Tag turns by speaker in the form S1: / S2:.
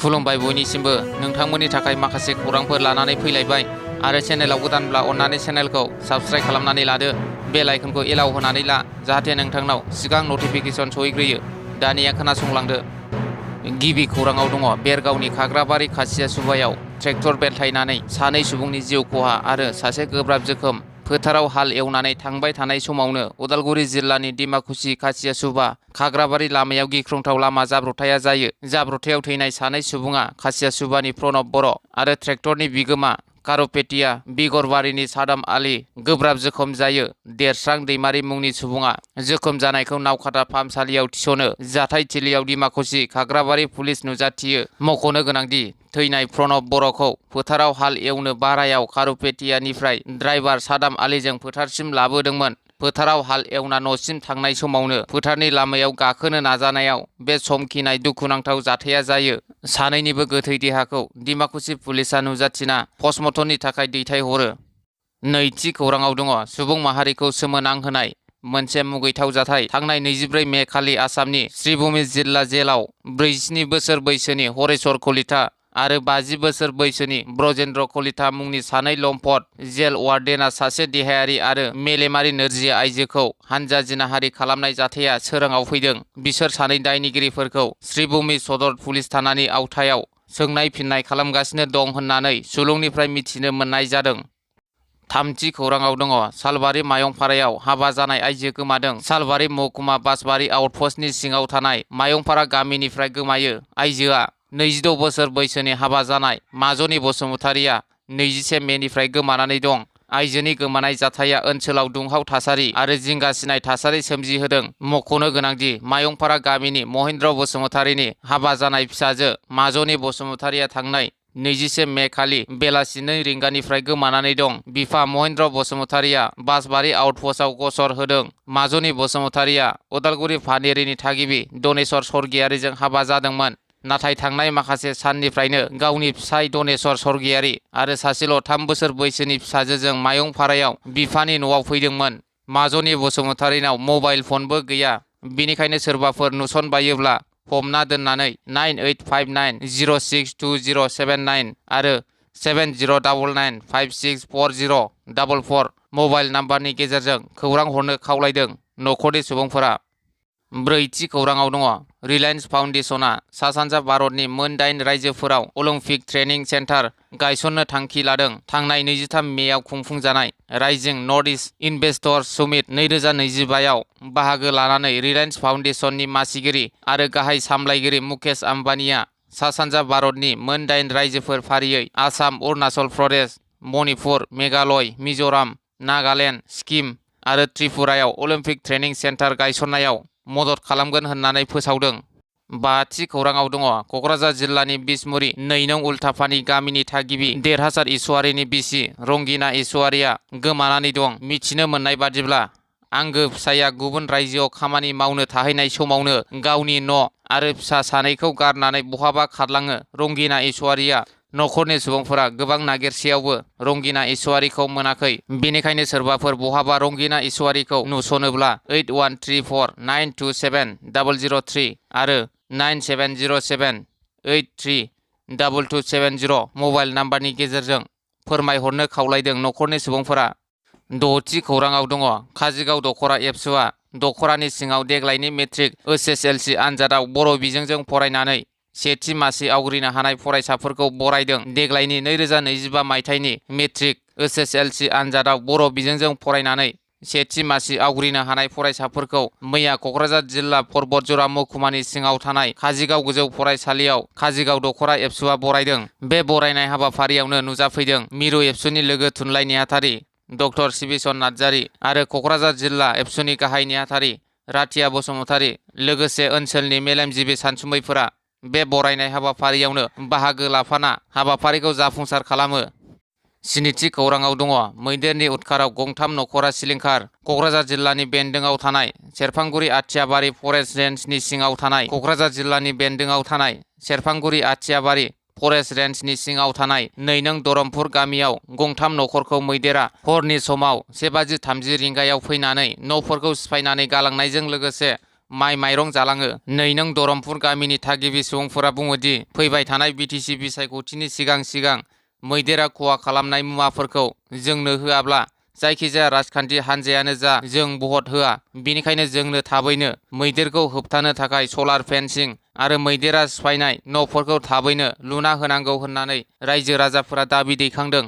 S1: खुलुमबाय बयनिसिमबो नोंथांमोननि थाखाय माखासे खौरांफोर लानानै फैलायबाय आरो चेनेलाव गोदानब्ला अन्नानै चेनेलखौ साबस्क्राइब खालामनानै लादो बेल आइकनखौ एलाव होनानै ला जाहाथे नोंथांनाव सिगां नटिफिकेसन सहैग्रोयो। दानिया खोनासंलांदो। गिबि खौराङाव दङ बेरगावनि खाग्राबारि खासिया सुबायाव ट्रेक्टर बेलथायनानै सानै सुबुंनि जिउ खहा आरो सासे गोब्राब जोखोम। फोथाराव हाल एवनानै थांबाय थानाय समावनो उदालगुरि जिल्लानि डिमाकुसि खासिया सुबा खाग्राबारि लामायाव गिख्रंथाव लामा जाब्रबथाया जायो। जाब्रबथायाव थैनाय सानै सुबुङा खासिया सुबानि प्रणब बर' आरो ट्रेक्टरनि बिगोमा कारुपेटिया बिगरबारिनि सादाम आली। गोब्राब जोखोम जायो देरस्रां दैमारि मुंनि सुबुङा जोखोम जानायखौ नावखाथा फाहामसालियाव थिसनो। जाथाय थिलियाव डिमाकुसि खाग्राबारि पुलिस नुजाथियो। मख'नो गोनांदि थैनाय प्रणब बर'खौ फोथाराव हाल एवनो भारायाव कारुपेटियानिफ्राय ड्राइभार सादाम आलीजों फोथारसिम लाबोदोंमोन। फोथाराव हाल एवना न'सिम थांनाय समावनो फोथारनि लामायाव गाखोनो नाजानायाव बे समखिनाय दुखुनांथाव जाथाया जायो। सानैनिबो गोथै देहाखौ डिमाकुसि पुलिसा नुजाथिना पस्टमर्टमनि थाखाय दैथायहरो। नैथि खौराङाव दङ सुबुं माहारिखौ सोमोनांहोनाय मोनसे मुगैथाव जाथाय। थांनाय 24 मे खालि आसामनि श्रीभूमि जिल्ला जेलाव 47 बोसोर बैसोनि हरेश्वर कलिता आरो 50 बोसोर बैसोनि ब्रजेन्द्र कलिता मुंनि सानै लम्पट जेल वार्डेना सासे देहायारि आरो मेलेमारि नोरजिया आइजोखौ हानजा जिनाहारि खालामनाय जाथाया सोराङाव फैदों। बिसोर सानै दायनिगिरिफोरखौ श्रीभूमि सदर पुलिस थानानि आवथायाव सोंनाय फिननाय खालामगासिनो दं होननानै सुलुंनिफ्राय मिथिनो मोननाय जादों। थामथि खौराङाव दङ सालबारि मायंपारायाव हाबा जानाय आइजो गोमादों। सालबारि महकुमा बासबारि आउटपस्टनि सिङाव थानाय मायंपारा गामिनिफ्राय गोमायो। आइजोआ 26 बोसोर बैसोनि हाबा जानाय माजनि बसुमतारिया 21 मेनिफ्राय गोमानानै दं। आइजोनि गोमानाय जाथाया ओनसोलाव दुंहाव थासारि आरो जिंगासिनाय थासारि सोमजिहोदों। मख'नो गोनांदि मायंपारा गामिनि महेन्द्र बसुमतारिनि हाबा जानाय फिसाजो माजनि बसुमतारिया थांनाय 21 मे खालि बेलासि 2 रिंगानिफ्राय गोमानानै दं। बिफा महेन्द्र बसुमतारिया बासबारि आउटपस्टआव गसर होदों। माजनि बसुमतारिया उदालगुरि फानेरिनि थागिबि दनेश्वर सरगियारिजों हाबा जादोंमोन। नाथाय थांनाय माखासे साननिफ्रायनो गावनि फिसाय दनेश्वर सरगियारि आरो सासेल' 3 बोसोर बैसोनि फिसाजोजों मायंपारायाव बिफानि न'आव फैदोंमोन। माजनि बसुमतारिनाव मबाइल फनबो गैया। बेनिखायनो सोरबाफोर नुसनबायोब्ला हमना दोननानै 9859062079 आरो 7099564044 मबाइल नाम्बारनि गेजेरजों खौरां हरनो खावलायदों नखरनि सुबुंफोरा। ब्रैथि खौराङाव दङ रिलायेन्स फाउन्डेसनआ सा सानजा भारतनि मोन 8 रायजोफोराव अलिम्पिक ट्रेनिं सेन्टार गायसननो थांखि लादों। थांनाय 23 मेआव खुंफुंजानाय Rising North East Investor Summit 2025 आव बाहागो लानानै रिलायेन्स फाउन्डेसननि मासिगिरि आरो गाहाय सामलायगिरि मुकेश आम्बानीआ सा सानजा भारतनि मोन 8 रायजोफोर फारियै आसाम, अरुणाचल प्रदेश, मणिपुर, मेघालय, मिज'राम, नागालेन्ड, सिक्किम आरो त्रिपुरायाव अलिम्पिक ट्रेनिं सेन्टार गायसननायाव मदद खालामगोन होननानै फोसावदों। बाथि खौराङाव दङ क'क्राझार जिल्लानि बिसमुरि 2 नं उल्टापानि गामिनि थागिबि देरहासार इसवारिनि बिसि रंगिना इसवारिया गोमानानै दं। मिथिनो मोननाय बादिब्ला आंगो फिसाया गुबुन रायजोआव खामानि मावनो थाहैनाय समावनो गावनि न' आरो फिसा सानैखौ गारनानै बहाबा खारलाङो। रंगिना इसवारिया नखरनि सुबुंफोरा गोबां नागिरसेयावबो रंगिना इसवारिखौ मोनाखै। बेनिखायनो सोरबाफोर बहाबा रंगिना इसवारिखौ नुसनोब्ला 8134927003 आरो 9707832270 मबाइल नाम्बारनि गेजेरजों फोरमायहरनो खावलायदों नखरनि सुबुंफोरा। द'थि खौराङाव दङ काजिगाव दख'रा एबसुआ दख'रानि सिङाव देग्लायनि मेट्रिक एसएसएलसि आनजादाव बर' बिजोंजों फरायनानै सेथि मासि आवग्रिनो हानाय फरायसाफोरखौ बरायदों। देग्लायनि 2025 मायथाइनि मेट्रिक एसएसएलसि आनजादाव बर' बिजोंजों फरायनानै सेथि मासि आवग्रिनो हानाय फरायसाफोरखौ मैया क'क्राझार जिल्ला पर्बतजरा महकुमानि सिङाव थानाय काजिगाव गोजौ फरायसालियाव काजिगाव दख'रा एबसुआ बरायदों। बे बरायनाय हाबाफारियावनो नुजाफैदों मिरु एबसुनि लोगो थुनलाइ नेहाथारि डक्टर सिबिसन नार्जारि आरो क'क्राझार जिल्ला एबसुनि गाहाय नेहाथारि राथिया बसुमतारि लोगोसे ओनसोलनि मेलेमजिबि सानसुमैफोरा बे बरायनाय हाबाफारियावनो बाहागो लाफाना हाबाफारिखौ जाफुंसार खालामो। स्निथि खौराङाव दङ मैदेरनि उदखाराव गंथाम नखरा सिलिंखार। क'क्राझार जिल्लानि बेन्दोंआव थानाय सेरफांगुरि आथियाबारि फरेस्ट रेन्जनि सिङाव थानाय क'क्राझार जिल्लानि बेन्दोंआव थानाय सेरफांगुरि आथियाबारि फरेस्ट रेन्जनि सिङाव थानाय 2 नं धरमपुर गामियाव गंथाम नखरखौ मैदेरा हरनि समाव 1:30 रिंगायाव फैनानै न'फोरखौ सिफायनानै गालांनायजों लोगोसे माइ माइरं जालाङो। नै नों धरमपुर गामिनि थागिबि सुबुंफोरा बुङोदि फैबाय थानाय बिटिसि बिसायख'थिनि सिगां मैदेरा खहा खालामनाय मुवाफोरखौ जोंनो होआब्ला जायखिजाया राजखान्थि हान्जायानो जा जों भट होआ। बेनिखायनो जोंनो थाबैनो मैदेरखौ होबथानो थाखाय सलार फेन्सिं आरो मैदेरा सिफायनाय न'फोरखौ थाबैनो लुना होनांगौ होननानै रायजो राजाफोरा दाबि दैखांदों।